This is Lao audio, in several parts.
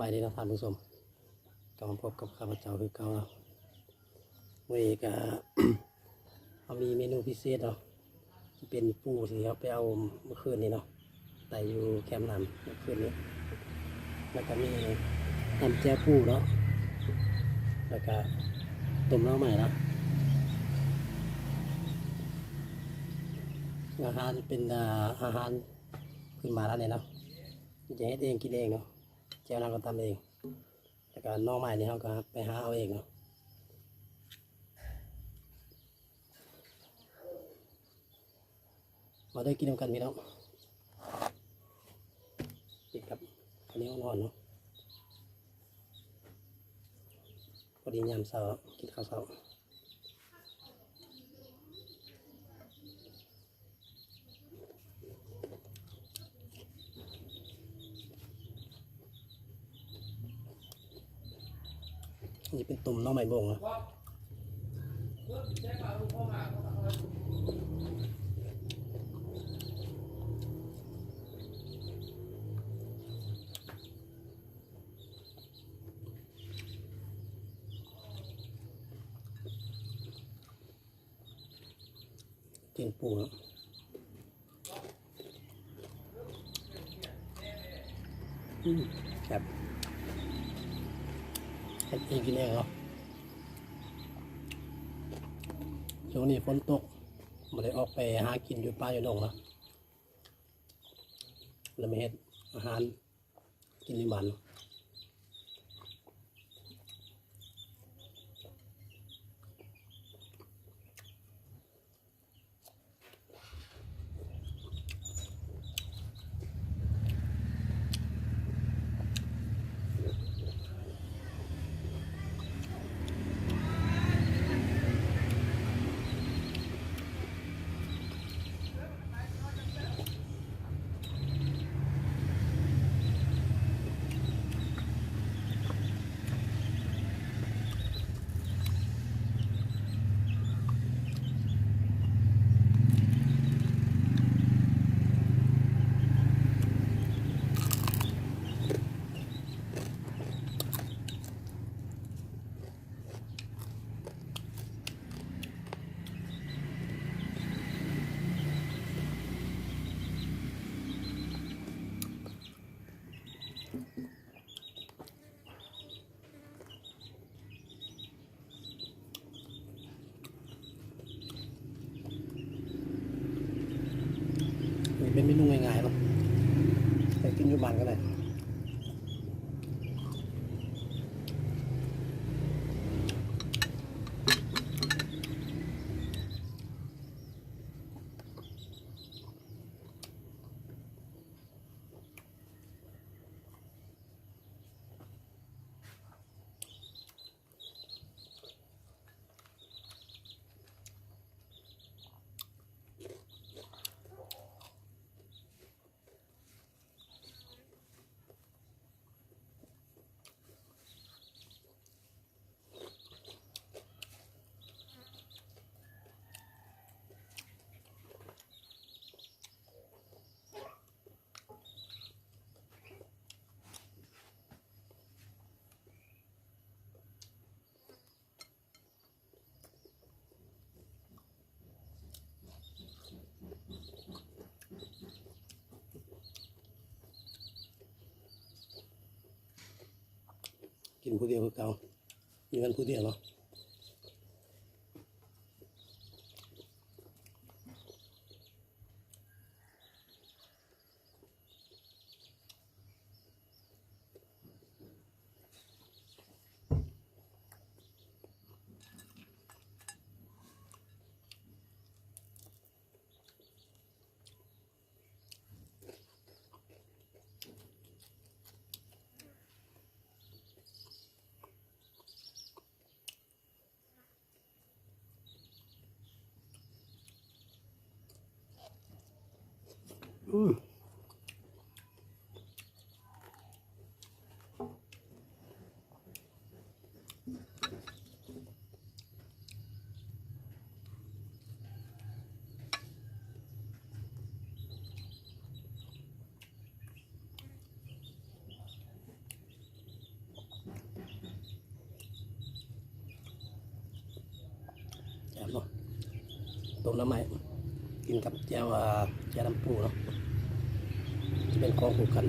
ສະບາຍດີເນາະທ່ານຜູ້ຊົມ ກັບມາພົບກັບຂ້າພະເຈົ້າຄືເກົ່າເນາະ. ມື້ນີ້ກະ ເຮົາມີເມນູພິເສດເນາະ ທີ່ເປັນປູທີ່ເຮົາໄປເອົາມື້ຄືນນີ້ເນາະ ໄດ້ຢູ່ແຄມນ້ຳມື້ຄືນນີ້ ແລ້ວກະມີຕຳແຈ່ວປູເນາະ ແລ້ວກະຕົ້ມໜໍ່ໄມ້ເນາະ. ອາຫານເປັນ ອາ ອາຫານພື້ນບ້ານເຮົານີ້ເນາະ ຈະເຮັດເອງກິນເອງເນາະ. ແຈ່ວເຮົາກະຕຳເອງ ແລ້ວກະໜໍ່ໄມ້ນີ້ເຮົາກະໄປຫາເອົາເອງເນາະ. ມາເດີກິນນຳກັນພີ່ນ້ອງ ກິນກັບເຂົ້າໜຽວຮ້ອນໆເນາະ. ພໍດີຍາມເຊົ້າ ກິນເຂົ້າເຊົ້າ. ອັນນີ້ເປັນຕົ້ມໜໍ່ໄມ້ບົງເນາະ. ກິນປູເນາະ ອືມ ແຊບ ເຮັດເອງກິນເອງເນາະ. ຊ່ວງນີ້ຝົນຕົກ ບໍ່ໄດ້ອອກໄປຫາກິນຢູ່ປ່າຢູ່ດົງເນາະ ແລ້ວມາເຮັດອາຫານ ກິນຢູ່ບ້ານ. ນີ້ເປັນເມນູງ່າຍໆເນາະ ໄປກິນຢູ່ບ້ານກະໄດ້. ກິນຜູ້ດຽວຄືເກົ່າ ຢູ່ກັນຜູ້ດຽວເນາະ. ອືມ. ເນາະ ຕົ້ມໜໍ່ໄມ້ ກິນກັບແຈ່ວ ອ່າ ແຈ່ວນ້ຳປູເນາະ ຈະເປັນຂອງຄູ່ກັນ.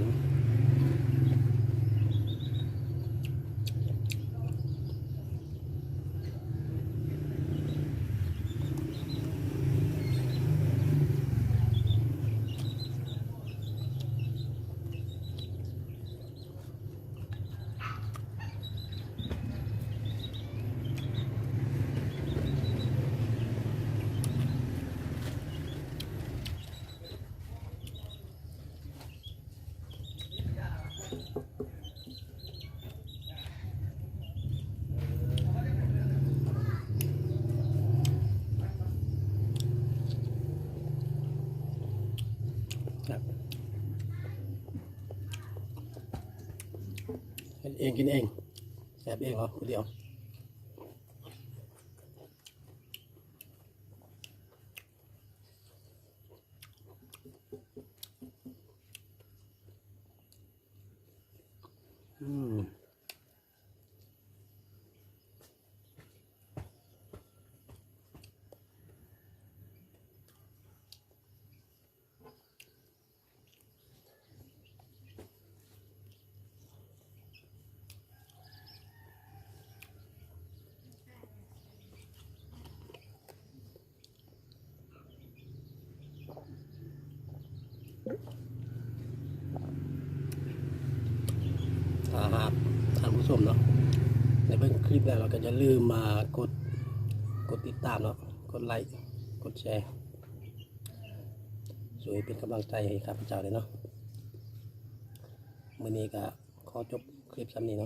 ເຮັດເອງກິນເອງ ແຊບເອງເນາະ ຜູ້ດຽວ. ອືມ ຖ້າຫາກທ່ານຜູ້ຊົມເນາະ ໄດ້ເບິ່ງຄລິບແລ້ວ ແລ້ວກໍຢ່າລືມມາກົດ ກົດຕິດຕາມເນາະ ກົດໄລ ກົດແຊ ຊ່ວຍເປັນກຳລັງໃຈໃຫ້ຂ້າພະເຈົ້າແດ່ເນາະ. ມື້ນີ້ກໍຂໍຈົບຄລິບສ່ຳນີ້ເນາະ.